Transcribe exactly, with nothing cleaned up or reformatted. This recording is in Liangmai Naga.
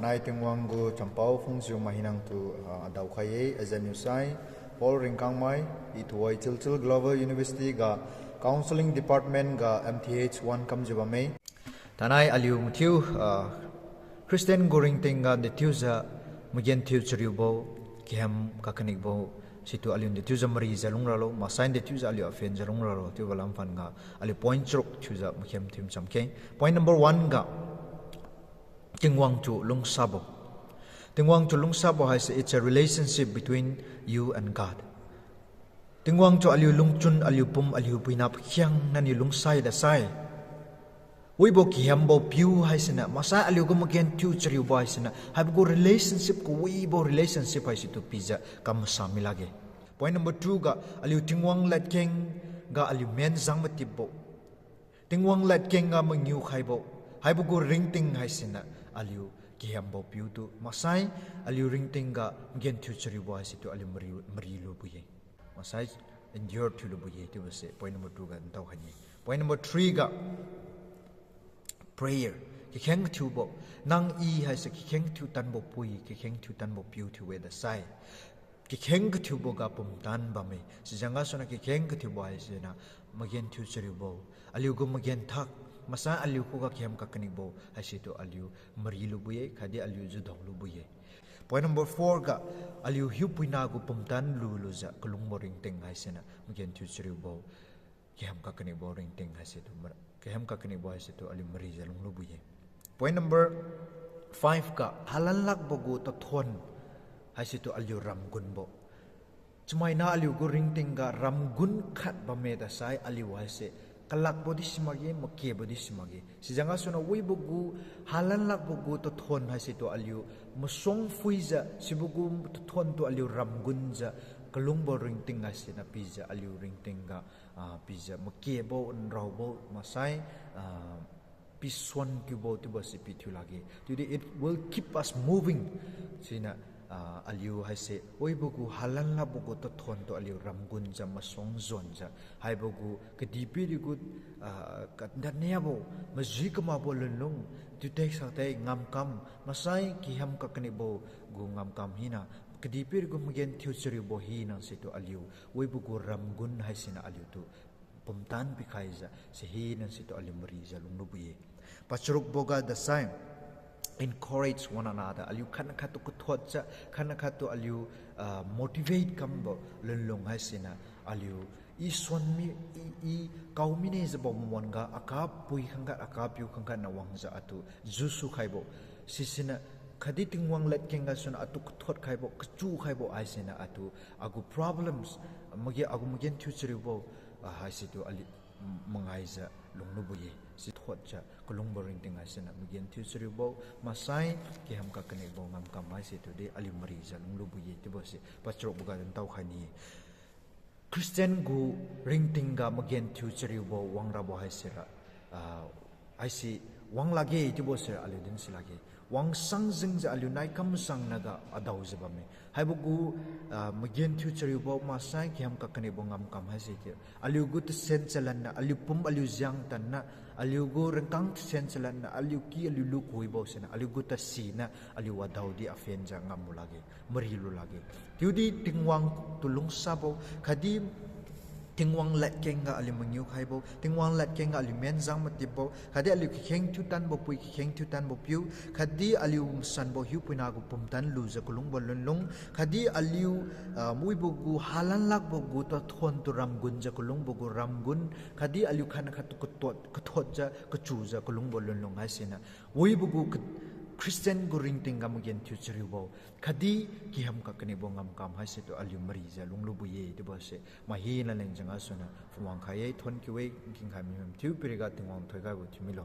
Ai Tingwang gu champao phungjiu mai hinatu, ah, adaokhai-e. Azan niu sai Paul Ringkangmai, i tuhoi Chilchil Global University ga Counselling Department ga M Th one kamjiu bamme. Tanai aliu mathiu, ah, Christian gu ringting ga dethiujiu magenthiu chariubo, kahem kakanibo, situ aliu dethiujiu marijiu lungralo, maksai dethiujiu aliu aphenjiu lungralo chiubo lam phan ga aliu point charuk thiujiu makhem thiu chamkhe. Point number one ga, Tingwang tu lungsabo. Tingwang tu lungsabo haise, it's a relationship between you and God. Tingwang tu aliu lungchun, aliu pum, aliu puina pakhiangna niu lungsai dasai, wibo kahembo piu haisiniu, maksai aliu gu magenthiu chariubo haisiniu, haibo gu relationship, kawibo relationship haisitu pijiu kam masa mi lakge. Point number two ga, aliu Tingwang ladkeng ga aliu menjang matipbo, Tingwang ladkeng ga mangiu khaibo, haibo gu ringting haisiniu aliu kahembo piutu maksai aliu ringting ga magenthiu chariubo haisitu aliu mari, mari lubo-e. Maksai endure thiu lubo-e chiubo se point number two ga ntao khaine. Point number three ga, prayer, kakheng kathiubo. Nang i haise kakheng kathiu tanbo pui, kakheng kathiu tanbo piu thiu-e dasai, kakheng kathiubo ga pumtan bamme. Sijang gasuniu kakheng kathiubo haisiniu magenthiu chariubo, aliu gu magenthak, maksai aliu khuga kahem kakanibo haisitu aliu mari lubo-e, khatdi aliu judao lubo-e. Point number four ga, aliu hiupuina gu pumtan lulujiu kalungbo ringting haisiniu magenthiu chariubo, kahem kakanibo ringting haisitu mar-, kahem kakanibo haisitu aliu marijiu lunglubo-e. Point number five ga, halan lakbo gu tathon haisitu aliu ramgunbo. Chamaina aliu gu ringting ga ramgun khat bamme dasai aliu haise kalakbo di simakge, makebo di simakge. Sijang gasuniu wibo gu halan lakbo gu tathon haisitu aliu masuang phuijiu, sibo gu tathon tu aliu ramgunjiu, kalungbo ringting haisiniu pijiu aliu ringting ga, ah, pijiu makebo, nraobo, maksai, ah, pisuan kiubo chiubo si pithiu lakge. Chiudi it will keep us moving. Siniu, ah, aliu haise wibo gu halan lakbo gu tathon tu aliu ramgunjiu masuang juanjiu, haibo gu kadihpiri gu, ah, kadaniabo, majui kamakbo lunlung, tiutek satek ngamkam, maksai kahem kakanibo gu ngamkam hina, kadihpiri gu magenthiu chariubo hina situ aliu wibo gu ramgun haisiniu aliutu pumtan pikhaijiu, sihina situ aliu marijiu lunglubo-e. Pacharukbo ga dasai, encourage one another, aliu khatna khattu kathotjiu, khatna khattu aliu, ah, motivate kambo lunlung haisiniu aliu, i suan mi, i, i kao mine jiubo mamon ga, akapui khangkhat, akapiu khangkhat na wangjiu atu jusu khaibo. Sisiniu khatdi Tingwang ladkeng gasuniu atu kathot khaibo, kachu khaibo haisiniu atu agu problems, magi agu magenthiu chariubo, ah, haisitu aliu, mm, mangaijiu lunglubo-e. Si thotjiu kalungbo ringting haisiniu magenthiu chariubo, maksai kahem kakanibo ngamkam haisitu di aliu marijiu lunglubo-e chiubo si pacharukbo ga ntao khaine. Christian gu ringting ga magenthiu chariubo wangrabo haisira, ah, haise wang lakge chiubo sira aliu din si lakge. Wangsang jengjiu aliu naikam sangna ga adaojiu bamme. Haibo gu, ah, magenthiu chariubo maksai kahem kakanibo ngamkam haise chiu, aliu gu tasen chalanna, aliu pum aliu jiang tanna, aliu gu rangkang tasen chalanna, aliu ki aliu lu kuibo siniu, aliu gu tasiniu aliu wadaodi aphenjiu ngamlu lakge, marilu lakge. Chiudi Tingwang tu lungsabo, khatdi Tingwang ladkeng ga aliu mangiu khaibo, Tingwang ladkeng ga aliu menjang matipbo, khatdi aliu kakheng thiutanbo pui, kakheng thiutanbo piu, khatdi aliu masanbo hiupuina gu pumtan lujiu kalungbo lunlung, khatdi aliu, ah, wibo gu halan lakbo gu tathon tu ramgunjiu kalungbo gu ramgun, khatdi aliu khatna khattu kathot, kathotjiu, kachujiu kalungbo lunlung haisiniu wibo gu ka-, Christian gu ringting ga magenthiu chariubo, khatdi kahem kakanibo ngamkam haisitu aliu marijiu lunglubo-e chiubo se mai hina leng jeng gasuniu phungwang khai-e, thon kiu-e, nking khai mi mathiu piriga Tingwang thoikhaibo thiu milo.